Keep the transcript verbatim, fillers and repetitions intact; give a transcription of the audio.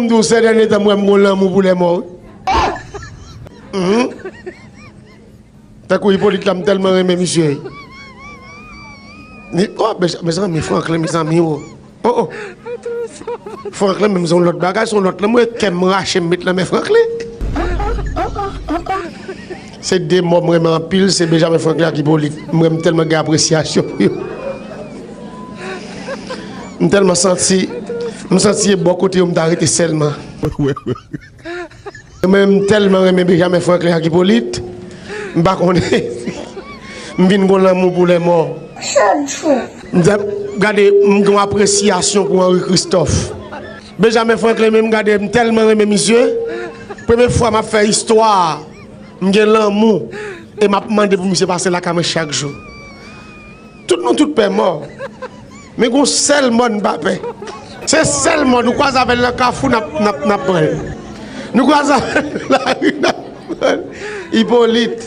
Di w, sè dènye tan m wè m gon lanmou pou lè mò. Mhm. Tankou Ipolit la, m tèlman renmen misye. Ni, oh, mezanmi, Franklin, mezanmi, oh. Oh, oh. Franklin, menm se yon lòt bagay, se yon lòt lanmou, kè m rache, m met nan men Franklin. Se de mò m renmen anpil, se Benjamin Franklin ak Ipolit. M renmen tèlman gen apresyasyon pou yo. M tèlman santi, m santi e bò kote yo m ta rete sèlman. Mwen, m tèlman renmen Benjamin Franklin ak Ipolit, m pa konnen. M vin gon lanmou pou lè mò. M di, gade, m gon apresyasyon pou Henri Christophe. Benjamin Franklin, menm gade, m tèlman renmen misye. Premye fwa m ap fè istwa, m gen lanmou. E m ap mande pou misye pase lakay mwen chak jou. Tout nou tout pè mò. Men gon sèl mò n pa pè. Se sèl mò nou kwaze avè l nan kafou n ap, n ap, n ap pran l. Nou kwaze avè l nan lari n ap pran l. Ipolit.